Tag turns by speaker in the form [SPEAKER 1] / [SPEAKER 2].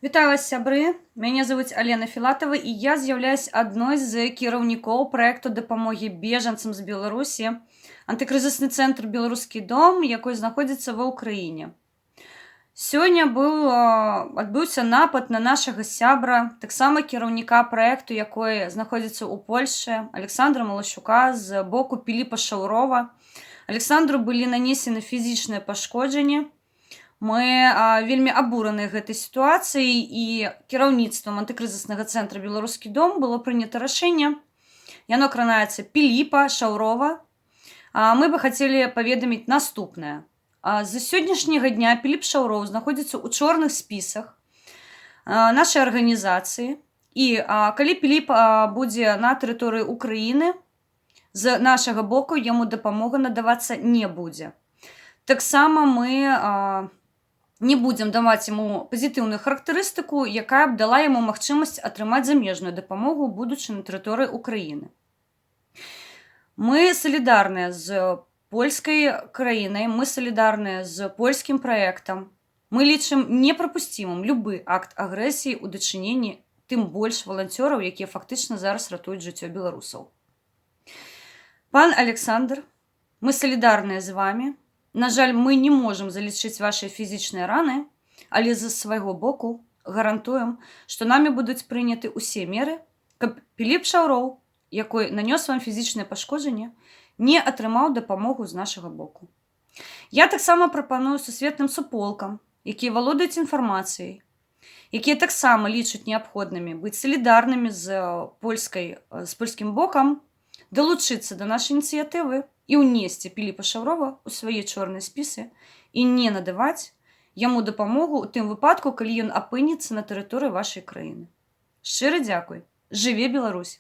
[SPEAKER 1] Вітаю вас, сябры. Мяне завуць Алена Філатава, і я з'яўляюсь адной з кіраўнікоў праекту дапамогі бежанцам з Беларусі «Антыкрызісны цэнтр Беларускі дом», якой знаходзіцца ва Ўкраіне. Сёння быў адбыўся напад на нашага сябра, таксама кіраўніка праекту, якой знаходзіцца ў Польшчы, Александра Малашука, з боку Піліпа Шаўрова. Александру былі нанесены фізічныя пашкоджанні. Мы вельмі абураны гэтай сітуацыяй, і кіраўніцтвам антыкрызіснага цэнтра «Беларускі дом» было прынята рашэнне. Яно кранаецца Піліпа Шаўрова. Мы бы хацелі паведаміць наступнае. З сённяшняга дня Піліп Шаўроў знаходзіцца ў чорных спісах нашай арганізацыі. І калі Піліп будзе на тэрыторыі Украіны, з нашага боку яму дапамога надавацца не будзе. Таксама мы не будзем даваць яму пазітыўную характарыстыку, якая б дала яму магчымасць атрымаць замежную дапамогу, будучы на тэрыторыі Украіны. Мы салідарныя з польскай краінай, мы салідарныя з польскім праектам. Мы лічым непрапусцімым любы акт агрэсіі ў дачыненні тым больш валанцёраў, якія фактычна зараз ратуюць жыццё беларусаў. Пан Александр, мы салідарныя з вамі. На жаль, мы не можам залічыць вашыя фізічныя раны, але з свайго боку гарантуем, што намі будуць прыняты ўсе меры, каб Піліп Шаўроў, якой нанёс вам фізічнае пашкоджанне, не атрымаў дапамогу з нашага боку. Я таксама прапаную сусветным суполкам, якія валодаюць інфармацыяй, якія таксама лічаць неабходнымі быць салідарнымі з польскім бокам, далучыцца да нашай ініцыятывы і ўнесці Піліпа Шаўрова ў свае чорныя спісы і не надаваць яму дапамогу ў тым выпадку, калі ён апынецца на тэрыторыі вашай краіны. Шчыра дзякуй. Жыве Беларусь!